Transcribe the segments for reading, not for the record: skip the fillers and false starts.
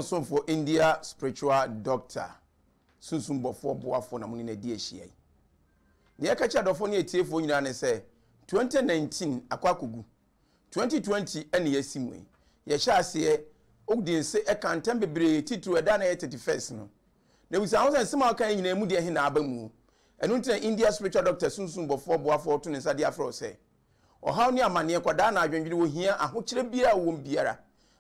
mo somfoɔ India spiritual doctor, sunsum bɔfoɔ boafoɔ na mo ne no adi ahyia yi. Deɛ ɛka kyerɛ adɔfoɔ ne atiefoɔ nyinaa ne sɛ 2019 akɔ akɔgu. 2020 ɛna yɛasi mu yi. Yɛhyɛ aseɛ wodi nse ɛka ntɛm bebree titiriw ɛda na ɛyɛ 31st no. Na ebisa ho sɛ nsɛm a wɔka yi nyinaa mu deɛ he na aba mu. Ɛno nti na India spiritual doctor sunsum bɔfoɔ boafoɔ to ne nsa de afrɛ wo sɛ ɔhaw ne amanneɛ, nkwadaa na adwendwene, ohia, ahokyerɛ biara a wowɔ mu biara,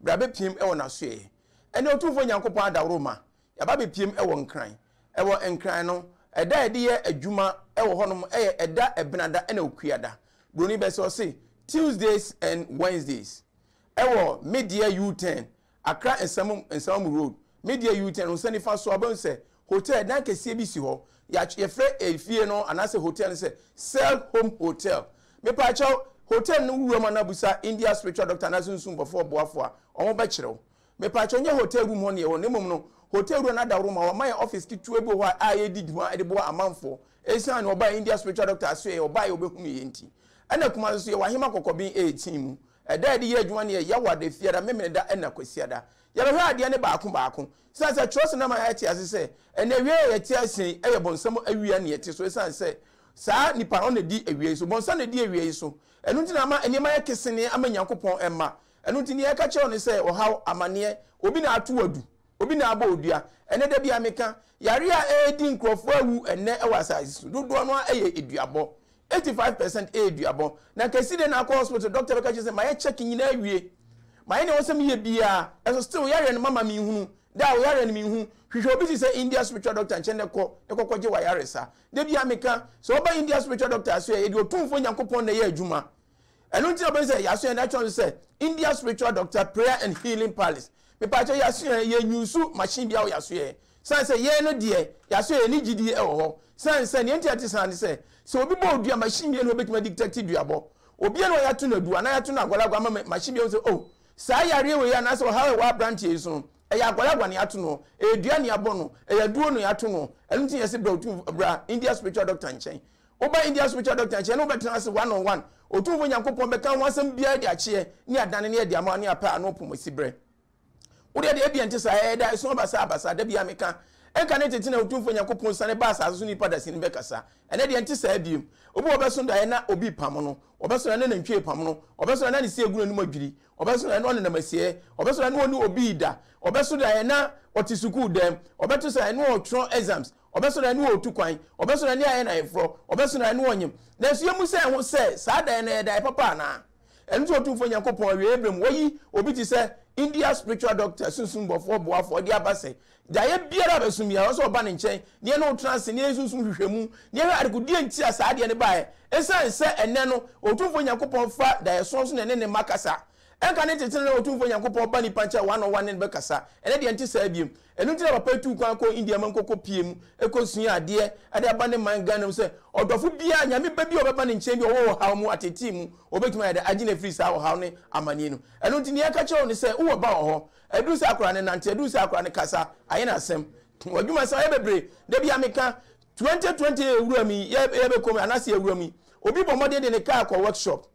bra bɛpiem wɔ n'asoɛeɛ. Ɛnɛ Otumfoɔ Nyankopɔn adaworoma, yɛaba bɛpiem wɔ Nkran. Ɛwɔ Nkran no, ɛda a yɛde yɛ adwuma wɔ hɔnom yɛ ɛda Ɛbenada ɛna Okuada. Buroni bɛsɛ ɔse Tuesdays and Wednesdays. Ɛwɔ Media U-turn, Accra Nsɛm Nsɛm Road, Media U-turn wo nsa nifa so a wobɛhu sɛ hotel dan kɛseɛ bi si hɔ. Yɛfrɛ efie no anaasɛ hotel no sɛ Cell Home Hotel. Mepaakyɛw, hotel no wura mu anaa busa India spiritual doctor anaa sunsum bɔfoɔ ɔboafoɔ a, wɔbɛkyerɛ wo. Mepaakyɛw, nyɛ hotel room hɔ na yɛwɔ na mmom no, hotel wura no adaworo ma wama yɛn office ketewa bi wɔ hɔ a yɛdi dwuma de boa amanfoɔ. Esiane ɔbaa India spiritual doctor asoɛeɛ, ɔbaeɛ a ɔbɛhunuu yɛn nti. Ɛna Kumasi nso yɛwɔ Ahema Kɔkɔben 18 mu. Ɛda a yɛde yɛ adwuma no yɛ Yawada, Efiada, Memeneda ɛna Kwasiada. Yɛbɛhwɛ adeɛ no baako baako. Esiane sɛ twerɛsɛm no ama yɛate ase sɛ ɛnnɛ awia a yɛte ase yi yɛ bɔnsam awia na yɛte so esiane sɛ saa nipa no na ɛdi awia yi so, bɔnsam na ɛdi awia yi so. Ɛno nti na ama nneɛma ayɛ kesenee ama Nyankopɔn mma. Ɛno nti nea yɛka kyerɛ wo ne sɛ ɔhaw, amaneɛ, obi na ato wo adu, obi na abɔ wo dua. Ɛnnɛ da biara meka, yareɛ a ɛredi nkurɔfoɔ awu ɛnnɛ wɔ asase so dodoɔ no ara yɛ aduabɔ. 85 percent ɛyɛ duabɔ. Na nka esi dɛn na akɔ hospital doctor bɛka kyerɛ sɛ mayɛ check nyinaa awie. Mayɛ nea ɛwɔ sɛ meyɛ biara ɛso still yareɛ no mama menhunu. Da a wo yareɛ no menhu. Hwehwɛ obi te sɛ India spiritual doctor nkyɛn na kɔ na kɔ kɔgye w'ayaresa. Da biara meka sɛ woba India spiritual doctor so a yɛde Otumfoɔ Nyankopɔn na ɛyɛ adwuma. Ɛno nti na wobɛhu sɛ yɛaso yɛn atwerɛ nso sɛ India Spiritual Doctor Prayer and Healing Palace. Mepaakyɛw yɛaso yɛn yɛnyusu machine biara wɔ yɛaso yɛn. Sane sɛ yɛn no deɛ yɛaso yɛn ne gyidie wɔ hɔ. Sane sɛ nea nti a ɛte saa ne sɛ sɛ obi bɔ odua machine biara na obetumi adictate duabɔ. Obi a na yɛato no adu anaa yɛato no agwalagwa ama machine biara hu sɛ oh saa yareɛ wei anaasɛ ɔhaw a ɛwɔ aberanteɛ yi so no ɛyɛ agwalagwa na yɛato no, ɛyɛ dua na yɛabɔ no, ɛyɛ aduro na yɛato no. Ɛno nti na yɛse bra otum bra India Spiritual Doctor nkyɛn. Woba India spiritual doctor nkyɛn ne wobɛtena ase one on one. Otumfoɔ Nyankopɔn bɛka ho asɛm biara de akyeɛ ne adane ne adi ama wo ne apɛ ano pom asi berɛ. Wodeɛ deɛ ebia nte saa, ɛyɛ da ɛso aba saa aba saa, da biara meka. Ɛnka ne tete na Otumfoɔ Nyankopɔn siane ba asase so nipa dasani bɛkasa. Ɛnɛ deɛ ɛnte saa biom. Obi wɔ ɔbɛso daeɛ na obi repamo no, ɔbɛso daeɛ na nantwie repamo no, ɔbɛso daeɛ na ne se agu n'anim adwiri, ɔbɛso daeɛ na ɔnenam asieɛ, ɔbɛso daeɛ na ɔne obi reda, ɔbɛso daeɛ na ɔte sukuu dɛm, ɔbɛto daeɛ na ɔretwerɛ exams, Ɔbɛsɔ daeɛ ne ɔretu kwan, ɔbɛsɔ daeɛ ne ayɛ no ayeforɔ, ɔbɛsɔ daeɛ ne ɔnyem. Nanso yɛmmisa yɛn ho sɛ, saa daeɛ no, ɛyɛ daeɛ papa anaa? Ɛno nti Otumfoɔ Nyankopɔn, awieeɛ berɛ mu, wayi obi te sɛ India spiritual doctor, sunsum bɔfoɔ boafoɔ, de aba sɛ, daeɛ biara a bɛsom biara, ɛwɔ sɛ ɔba ne nkyɛn, na yɛne wo tena ase, na yɛyɛ sunsum nhwehwɛmu, na yɛhwɛ adekodeɛ nti a saa adeɛ no baeɛ. Ɛsiane sɛ ɛnnɛ no, Otumfoɔ Nyankopɔn fa daeɛsoɔ so na ɛne ne mma kasa, Ɛnka ne tete no na Otumfoɔ Nyankopɔn ba nipa nkyɛn one on one ne no bɛkasa. Ɛnnɛ deɛ ɛnte saa biom. Ɛno nti na papa yi tuu kwan kɔɔ India man kɔkɔ pie mu kɔsuaa adeɛ de aba ne man Ghana mu sɛ ɔdɔfo biara, Nyame ba bi a ɔbɛba ne nkyɛn bi a ɔwɔ ɔhaw mu, atetee mu, ɔbɛtumi ayɛ dɛ agye no afiri saa ɔhaw ne amaneɛ no mu. Ɛno nti nea ɛka kyerɛ wo ne sɛ wowɔ ba wɔ hɔ. Ɛduru sɛ akwadaa no nante, ɛduru sɛ akwadaa no kasa, ayɛ no asɛm. W'adwuma sɛ ayɛ bebree. Da biara meka, 2020 yɛwura mu yi, yɛbɛkɔ mu anaasɛ yɛwura mu yi, obi bɔ mmɔden de ne kaa kɔ workshop.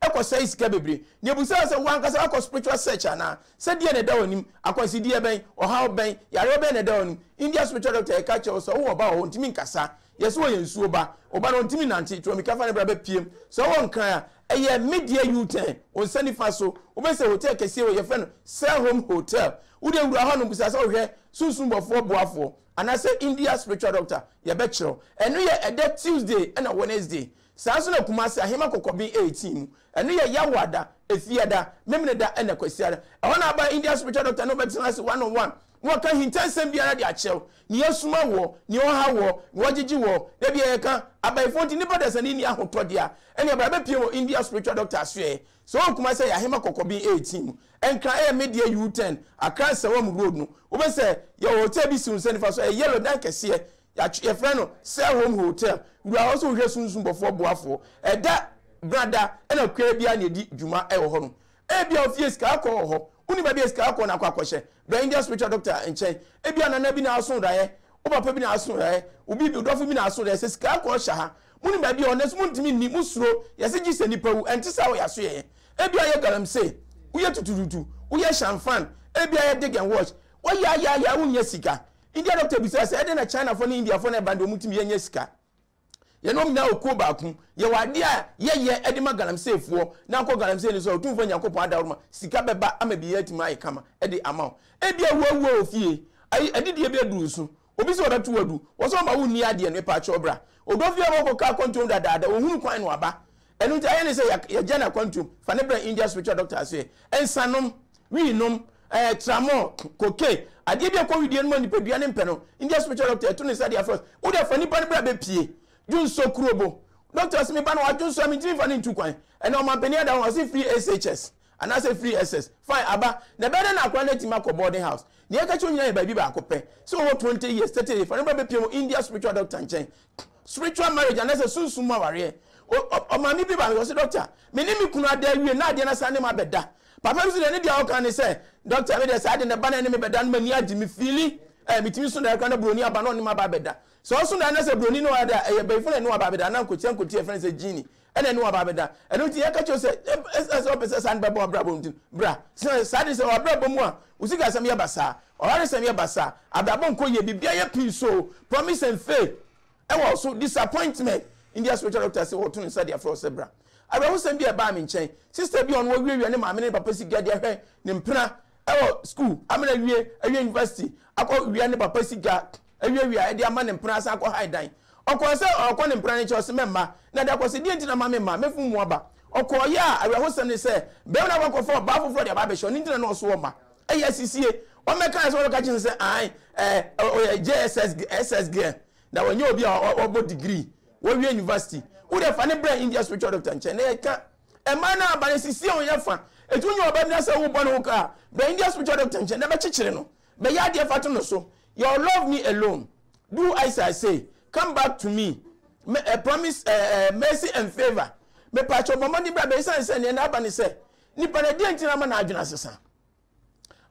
kɔsɛe sika bebree. Nea ebisa ne sɛ, wo ankasa woakɔ spiritual search anaa? Sɛ deɛn na ɛda w'anim? Akwansideɛ bɛn? Ɔhaw bɛn? Yareɛ bɛn na ɛda w'anim? India spiritual doctor ɛka kyerɛ wo sɛ wowɔ ba wɔ hɔ, ɔntumi nkasa. Yɛse ɔyɛ nsuo ba. Wo ba no ɔntumi nnante. Tu ammirika fa no bra bɛpiem. Sɛ wowɔ Nkran a, ɛyɛ Media U-turn, wo nsa nifa so. Wobɛhu sɛ hotel kɛseɛ wɔ, yɛfrɛ no Sir Home Hotel. Wode wura hɔ nom, bisa sɛ wohwɛ Sunsum Bɔfoɔ Boafoɔ anaasɛ India spiritual doctor, yɛbɛkyerɛ wo. Ɛno yɛ ɛda Tuesday ɛna Wednesday. Saa nso na Kumasi, Ahema Kɔkɔben 18 mu. Ɛno yɛ Yawoada, Efiada, Memeneda ɛna Kwasiada. Ɛhɔ na aba Indian spiritual doctor ne wo bɛtena ase one on one na waka ahintansɛm biara de akyerɛ wo, nea asuma woɔ, nea ɔha woɔ, nea ɔgyegye woɔ. Da biara yɛka, abayifoɔ nti nnipa dasani nni ahotɔ dea. Ɛnneɛ bra bɛpue wɔ India spiritual doctor asoɛeɛ. Sɛ wowɔ Kumasi a ɛyɛ Ahema Kɔkɔben 18 mu. Nkran ɛyɛ Media U-turn, Accra Nsawam road no. Wobɛhu sɛ yɛwɔ hotel bi si wo nsa nifa so, ɛyɛ yellow dan kɛseɛ. Yɛatwe yɛfrɛ no Sir Home Hotel. Wura hɔ nso wohwɛ sunsum bɔfoɔ boafoɔ. Ɛda brada ɛna kua biara na ɛdi dwuma ɛwɔ hɔ nom. Ebia ofie sika akɔ wɔ hɔ. Wonim baabi a sika akɔ no akɔ akɔhyɛ. Bra India spiritual doctor nkyɛn. Ebia nana bi na aso daeɛ, wo papa bi na aso daeɛ, wo bi wo dɔfo bi na aso daeɛ sɛ sika akɔ hyɛ ha. Monim baabi a ɔwɔ nanso montumi nni, mosuro. Yɛse gye sɛ nipa wu. Ɛnte saa wɔ yɛasoɛeɛ. Ebia woyɛ galamsey, woyɛ tutututu, woyɛ shanfan, ebia yɛ dig and wash. Woyaayaaya wonnya sika. India doctor bisaa sɛ, ɛdɛn na Chinafoɔ ne Indiafoɔ na ɛba no deɛ wɔtumi yɛ nya sika? Yɛne wɔn nyinaa wɔ kuo baako mu. Yɛwɔ adeɛ a yɛyɛ de ma galamseyfoɔ na akɔ galamsey no so a Otumfoɔ Nyankopɔn adaworoma sika bɛba ama biribiara atumi ayɛ kama de ama wo. Ebia woawuo wɔ fie, ayi adidie bi aduru wo so, obi sɛ ɔbɛto wo adu, wɔ sɛ ɔma wo nni adeɛ no, mepaakyɛw bra. Odɔ fie a wɔkɔ ka akwantuom dadaada, ɔhunu kwan na waba. Ɛno nti ayɛ ne sɛ yɛagya no akwantuom, fa no bra India spiritual doctor asoɛ. Nsanom, wii nom, ɛɛ tramol, cocaine, adeɛ bi a ɛkɔ wedeɛ no mu a nipadua no mpɛ no, India spiritual doctor ɛto ne nsa de afrɛ wo. Wo deɛ fa nipa no bra bɛpie. Dwonsɔ kurobo. Doctor ɔse me ba no wadwonsɔ a mentumi mfa no ntu kwan. Ɛnɛ ɔmampanin ada hɔ ɔse free SHS anaasɛ free SS. Fine aba. Na ɛbɛyɛ dɛn na akwadaa no atumi akɔ boarding house? Nea ɛka kyerɛ wo nyinaa yɛ baabi baako pɛ. Sɛ ɔwɔ 20 years, 30 years, fa no bra bɛpie wɔ India spiritual doctor nkyɛn. Spiritual marriage anaasɛ sunsum mu awareɛ. Ɔmaame bi ba me hɔ ɔse doctor, me ne me kunu ada awie na adeɛ no asan ne me abɛda. Papa bi nso deɛ ne deɛ ɔka ne sɛ, doctor me deɛ saa adeɛ no ɛba na ɛne me bɛda no m'ani agye, me feeli, eh, metumi so daeɛ koraa na buroni aba na ɔne me aba abɛda. Sɛ ɔso daeɛ na sɛ buroni ne wo ada a, ɛyɛ bayifo na ɛne wo aba abɛda anaa nkotia nkotia yɛfrɛ no sɛ genie ɛna ɛne wo aba abɛda. Ɛno nti yɛka kyerɛ wo sɛ, ɛsiane sɛ wopɛ sɛ saa no bɛba w'abrabɔ mu nti, bra. Sɛ saa de sɛ w'abrabɔ mu a, wo sikasɛm yɛ basaa, w'awaresɛm yɛ basaa, abrabɔ nkɔ yie, biribiara yɛ pinsoo, promise and fail ɛwɔ wo so, disappointment. India spiritual doctor se wɔto ne nsa de afrɛ wo sɛ bra. Awerɛhosɛm bi a ɛbaa me nkyɛn, sister bi a ɔno wawiawia ne maame ne ne papa sika de ahwɛ ne mpena ɛwɔ school ama no awie awie university, akɔ wia ne papa sika awiawia de ama ne mpena asan akɔ hae dan. Ɔkɔɔ sɛ ɔrekɔ ne mpena no nkyɛn, ɔse mɛmma. Na da kɔ se deɛ nti na ma memma, mɛfum mu aba. Ɔkɔɔeɛ a, awerɛhosɛm ne sɛ, barima no akɔ akɔfa ɔbaa foforɔ de aba abɛhyɛ, ɔno nti na na ɔso ɔma. Ɛyɛ asisie. Ɔmmɛkaeɛ sɛ wɔbɛka kyerɛ no sɛ ae, ɛɛ, ɔyɛ JSS, SS girl, na ɔnyɛ obi a ɔbɔ degree, wawie university. Wo deɛ fa no brɛ India spiritual doctor nkyɛn na yɛka. Mmaa no aba no asisie a wɔyɛ fa. Ɛti wonyɛ ɔbaa bi na sɛ wobɔ ne ho ka a, brɛ India spiritual doctor nkyɛn na bɛkyekyere no. Bɛyɛ adeɛ fa to no so. Your love me alone. Do as I say. Come back to me. Me, uh, promise uh, uh, mercy and favor. Mepaakyɛw bɔ mmɔden bra bɛ esiane sɛ nea na aba ne sɛ nipa no ɛdeɛ nti na ama n'adwene asesa.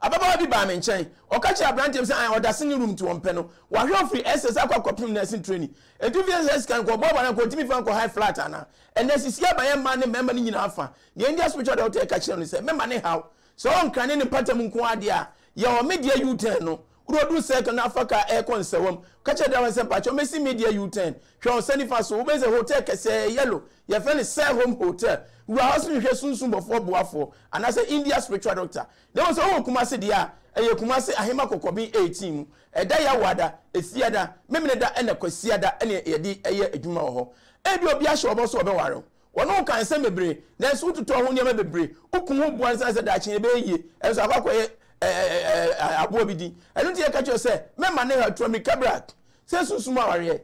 Ababaawa bi baa me nkyɛn. Ɔka kyerɛɛ aberanteɛ bi sɛ an ɔda senior room nti ɔmpɛ no. Wahwɛ ɔfiri SS akɔ akɔpem nursing training. Ɛtu fi SS sika no kɔ ɔboaboa no anka ɔntumi fa nkɔ high flat anaa. Ɛnɛ sisi aba yɛ mmaa ne mmarima no nyinaa fa. Nea India spiritual doctor ɛka kyerɛ no sɛ mɛma ne haw. Sɛ ɔnkra ne ne mpata mu nko ara deɛ a, yɛ wɔ media U-turn no. Wode ɔduru circle no afa car ɛrekɔ nsawam. Ka kyerɛ driver no sɛ mpakyɛw mɛsi media U-turn. Hwɛ wo nsa nifa so, wobɛhu sɛ hotel kɛseɛ ɛyɛ yellow. Yɛfrɛ no Sir Home Hotel. Wura hɔ so hwehwɛ Sunsum Bɔfoɔ Boafoɔ anaasɛ India Spiritual Doctor. Na mmom sɛ wowɔ Kumasi deɛ a, ɛyɛ Kumasi Ahema Kɔkɔben 18 mu. Ɛda Yawoada, Efiada, Memeneda ɛna Kwasiada ɛna yɛde yɛ adwuma wɔ hɔ. Ebia obi ahyɛ wo bɔ sɛ ɔbɛware wo. Wɔne wo ka nsɛm bebree, nanso wototɔ ho nneɛma bebree. Wokum wo boa no sane sɛ daakye ɛbɛyɛ yie, ɛnso akɔ akɔyɛ aboa bi din. Ɛno nti yɛka kyerɛ wo sɛ, mɛma ne ha tua mmirika bra sɛ sunsum awareɛ.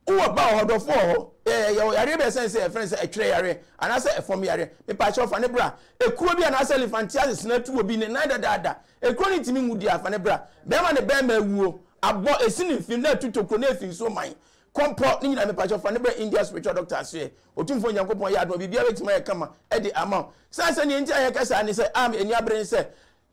Wowɔ ba wɔ hɔ, dɔfo wɔ hɔ, yɛwɔ yareɛ bi a ɛsɛn sɛ yɛfrɛ no sɛ ɛtwerɛ yareɛ anaasɛ ɛfam yareɛ. Mepaakyɛw fa ne bra. Ekuro bi anaasɛ elephantiasis na atu obi ne nan dadaada. Ekuro no ntumi nwu deɛ a, fa ne bra. Bɛrima ne bɛrima awuo, abɔ, esi ne mfim na atu tokuro na efi nsuo man. Kɔmpɔ ne nyinaa mepakyɛw fa no brɛ India spiritual doctor asoɛ. Otumfoɔ Nyankopɔn yɛ adom a biribiara bɛtumi ayɛ kama de ama wo. Sane sɛ nea enti a yɛka saa ne sɛ a ani abere ne sɛ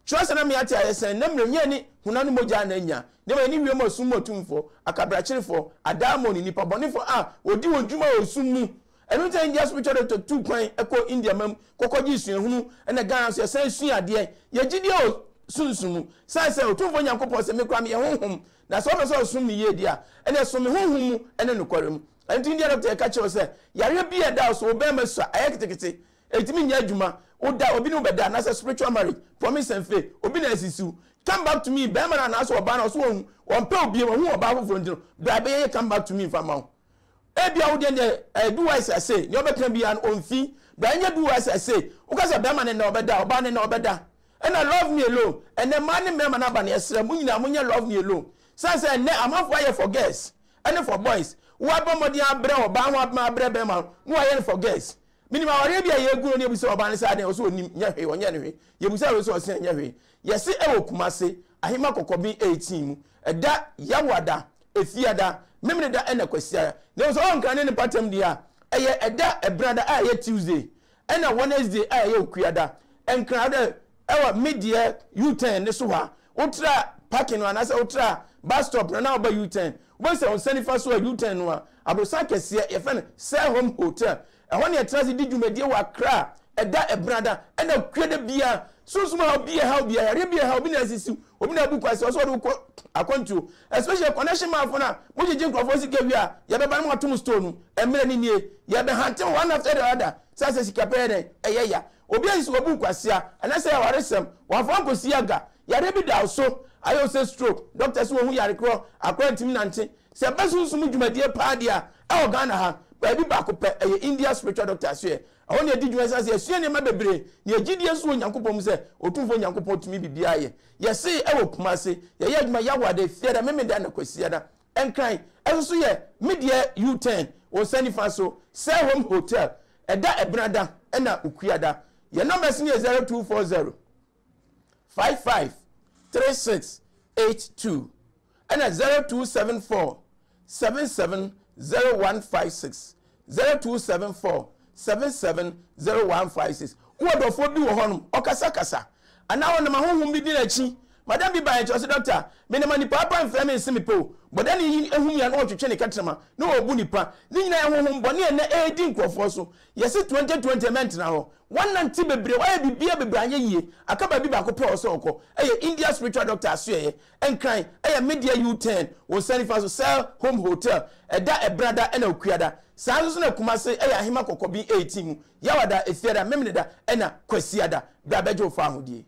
kyerɛwsɛm na me ate ayɛ sɛn na mmerɛ nyɛ ne honam ne mogya na anya na mmom ɛne wiem ɔsum mu atumfoɔ, akabrakyerefɔɔ, adaemone, nnipa bɔnefoɔ a wɔdi wɔn dwuma wɔ sum mu. Ɛno nti na India spiritual doctor tuu kwan kɔɔ India man mu kɔkɔgyee suahunu ɛna Ghana nso yɛsan sua adeɛ. Yɛ gyidie wɔ sunsum mu. Sane sɛ Otumfoɔ Nyankopɔn sɛ me koraa meyɛ honhom Na sɛ wopɛ sɛ ɔsom me yie deɛ a, ɛnneɛ som me honhom mu ne nokware mu. Ɛno nti India dɔkta reka kyerɛ wo sɛ, yareɛ bi a ɛda wo so, wo barima sua, ayɛ ketekete, ɛntumi nyɛ adwuma, woda, obi ne wo bɛda, anaasɛ spiritual marriage, promise and fail, obi na asisi wo. Come back to me, barima no anaasɛ ɔbaa no, ɔso wahu, ɔmpɛ wo bio, wahu ɔbaa foforɔ nti no, bra bɛyɛ come back to me mfa ma wo. Ebia wo deɛ deɛ ɛyɛ do as I say, nea ɔbɛka biara no ɔmfi, bra nyɛ do as I say. Woka sɛ barima no nnɛ ɔbɛda, ɔbaa no nnɛ ɔbɛda. Ɛna love me alone ɛnɛ mmaa ne mmarima no aba no yɛsrɛ mo nyinaa monyɛ love me alone sane sɛ ɛnɛ amanfoɔ ayɛ for girls ɛne for boys woabɔ mmɔden abrɛ ɔbaa ho abema abrɛ bɛrima ho na wayɛ no for girls menim awareɛ bi a yɛgu no ne yɛbu sɛ ɔbaa no sɛ adɛn ɔsɛ ɔnim nyɛ hwee ɔnyɛ no hwee yɛbu sɛ wei sɛ ɔsɛ nyɛ hwee yɛse ɛwɔ Kumase Ahema Kɔkɔben 18 mu ɛda Yawoada Efiada Memeneda ɛna Kwasiada na ɛwɔ sɛ ɔnkra ne ne mpatam deɛ a ɛyɛ ɛda Ɛbenada a ɛyɛ Tuesday Ɛna Wednesday a ɛyɛ Okuada, Nkran dɛ ɛwɔ Medeɛ U-turn ne so hɔ a, wotra parking no anaasɛ wotra bus stop no na woba U-turn, wobɛhu sɛ wo nsa nifa so a U-turn no a, aborosan kɛseɛ, yɛfrɛ no Sir Home Hotel. Ɛhɔ na yɛtena ase di dwumadie wɔ Accra. Ɛda Ɛbenada ɛna Kuada biara. Sunsum haw bi ɛhaw biara, yareɛ bi ɛhaw obi na asisiw, obi na abu kwa sɛ ɔsɛ ɔde wo kɔ akwantuo. Especially connection man fo no a mo gyegye nkurɔfoɔ sika wie a yɛbɛba no mo ato mo store no. Mmerɛ no nie, yɛbɛ hante mo one after the other sɛ asɛ sika pɛ yɛ dɛn ɛyɛ ya. Obi asisi wabu kwasea anaasɛ awaresɛm, wamfa ankɔsi aga, yareɛ bi da wo so, ayɛ wo sɛ stroke, doctor se wɔhu yare korɔ, akora ntumi nante. Sɛ ɛba sunsum dwumadie paa deɛ a, ɛwɔ Ghana ha, baabi baako pɛ, ɛyɛ India Spiritual Doctor Asoɛ. Ɛhɔ na yɛdi dwuma ɛsiane sɛ yɛsua nneɛma bebree na yɛn gyidie nso wɔ Onyankopɔn mu sɛ Otumfoɔ Nyankopɔn tumi biribiara yɛ. Yɛse ɛwɔ Kumase, yɛyɛ adwuma Yawoada, Efiada, Memeda na Kwasiada. Nkran, ɛso so yɛ me deɛ U-turn, wo nsa nifa so, Sir Home Hotel, ɛda Ɛbenada ɛna Okuada. Yɛn numbers no yɛ 0240 55 36 82 ɛna 0274 77 0156, 0274 77 0156. Wowɔ dɔfoɔ bi wɔ hɔnom, ɔkasakasa anaa ɔnam ahonhom bi di n'akyi. Madam bi baa yɛn nkyɛn, ɔse, Dɔkta, menam a nipa apa mfrɛ me nse mepɛ o. Bɔdani yi hu me a na ɔtwetwe ne kɛtrɛma na ɔbu nipa. Ne nyinaa yɛ honhom bɔne a ɛnnɛ ɛredi nkurɔfoɔ so. Yɛse 2020 mɛntena hɔ. Woanante bebree, woayɛ biribiara bebree anyɛ yie. Aka baabi baako pɛ a ɛwɔ sɛ wokɔ. Ɛyɛ India Spiritual Doctor asoɛeɛ. Nkran, ɛyɛ Media U-turn, wo nsa nifa so, Sel Home Hotel. Ɛda Ɛbenada ɛna Okuada. Saa nso na Kumase ɛyɛ Ahema Kɔkɔben 18 mu, Yawada, Efiada, Memeneda ɛna Kwasiada. Bra bɛgye wo faahodie.